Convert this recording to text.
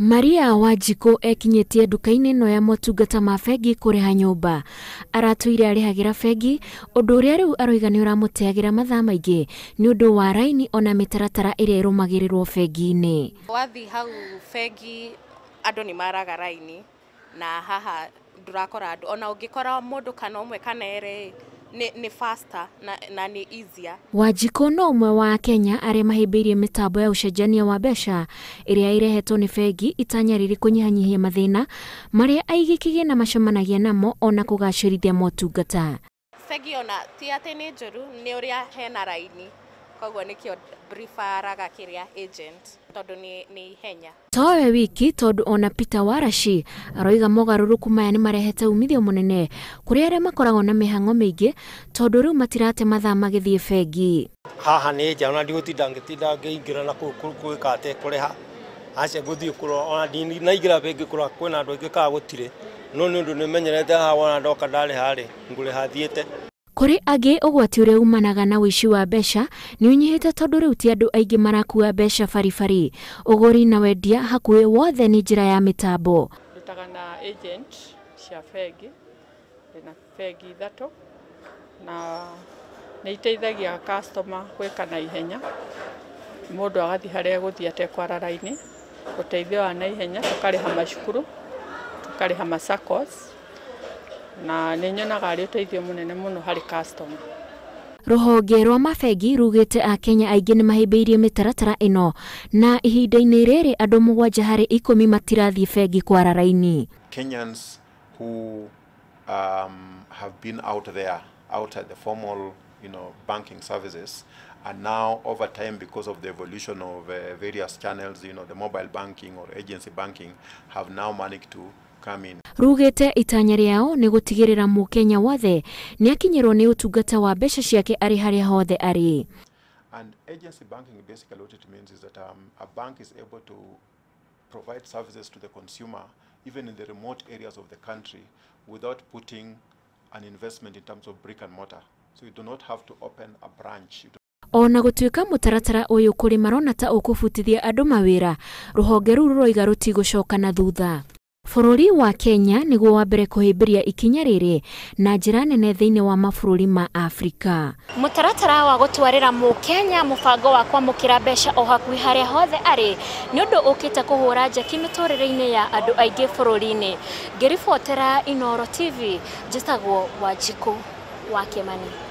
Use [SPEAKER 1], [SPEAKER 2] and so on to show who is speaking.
[SPEAKER 1] Maria Wanjikũ ekinyĩtie nduka-inĩ ĩno ya motungata ma bengi kũrĩha nyũmba. Aratũire arĩhagĩra bengi, ũndũ ũrĩa rĩu aroiga nĩ ũramũteagĩra mathaa maingĩ nĩ ũndũ wa raini ona mĩtaratara ĩrĩa ĩrũmagĩrĩrwo bengi-inĩ.
[SPEAKER 2] Wathiĩ hau bengi andũ nĩ maraga raini na haha ndũrakora andũ, ona ũngĩkora mũndũ kana ũmwe kana erĩ nĩ faster na nĩ easier.
[SPEAKER 1] Wanjikũ no ũmwe wa Akenya arĩa mahĩmbĩirie mĩtambo ya ũcenjania wa mbeca ĩrĩa ĩrehetwo nĩ bengi itanya rĩrĩ kũnyihanyihia mathĩna marĩa aigi kĩgĩna macemanagia namo ona kũgacĩrithia motungata.
[SPEAKER 2] Bengi ona ti atĩ nĩ njũru, nĩ ũrĩa hena raini, koguo nĩkĩo preferaga kĩrĩa agent tondũ nĩ ihenya.
[SPEAKER 1] Towe wiki tondũ ona Peter Waraci aroiga mogarũrũku maya nĩ marehete umithio mũnene kũrĩ arĩa makoragwo na mĩhang'o mĩingĩ tondũ rĩu matirate mathaa magĩthiĩ bengi.
[SPEAKER 3] Haha nĩ nja ona ndigũtinda ngĩtinda ngĩingĩra na kũu gwĩka atĩ kũrĩha, aca ngũthiĩ kũrora ona ndinaingĩra bengi kũrora kwĩna andũ aingĩ kana gũtirĩ, no nĩ ũndũ nĩmenyerete haha wona ndoka ndarĩha rĩ ngũrĩha thiĩte.
[SPEAKER 1] Kũrĩ angĩ ũgwati ũrĩa umanaga na ũici wa mbeca nĩ ũnyihĩte tondũ rĩu ti andũ aingĩ marakua mbeca baribari. Ũgũri na wendia hakuhĩ wothe nĩ njĩra ya mĩtambo.
[SPEAKER 4] Ndutaga na agent cia bengi, ndĩna bengi ithatũ na nĩ iteithagia customer gwĩka na ihenya, mũndũ agathiĩ harĩa egũthiĩ atekwara raini, ũteithio wa naihenya, tũkarĩha macukuru, tũkarĩha ma SACCOs, na nĩ nyonaga arĩ ũteithio mũnene mũno harĩ customer.
[SPEAKER 1] Rũhonge rwa mabengi rugĩte Akenya aingĩ nĩ mahĩmbĩirie mĩtaratara ĩno na ihinda-inĩ rĩrĩ andũ 7 harĩ 10 matirathiĩ bengi kwara raini.
[SPEAKER 5] Kenyans who have been out there, out at the formal, banking services, and now over time, because of the evolution of various channels, the mobile banking or agency banking, have now managed to come in.
[SPEAKER 1] Rugĩte itanya rĩao nĩ gũtigĩrĩra mũkenya wothe nĩ akinyĩrwo nĩ ũtungata wa mbeca ciake arĩ harĩa hothe arĩ.
[SPEAKER 5] And agency banking, basically what it means is that a bank is able to provide services to the consumer even in the remote areas of the country without putting an investment in terms of brick and mortar. So you do not have to open a branch.
[SPEAKER 1] Ona gũtuĩka mũtaratara ũyũ kũrĩ marona ta ũkũbutithia andũ mawĩra, rũhonge rũu rũroiga rũtigũcoka na thutha. Bũrũri wa Kenya nĩguo wa mbere kũhĩmbĩria ikinya rĩrĩ na njĩra nene thĩinĩ wa mabũrũri ma Afrika. Mũtaratara wa gũtwarĩra mũkenya mũbango wa kwamũkĩra mbeca o hakuhĩ harĩa hothe arĩ nĩ ũndũ ũkĩte kũhũra njeki mĩtũrĩre-inĩ ya andũ aingĩ bũrũri-inĩ. Ngĩribotera Inooro TV, njĩtagwo Wanjikũ wa Kĩmani.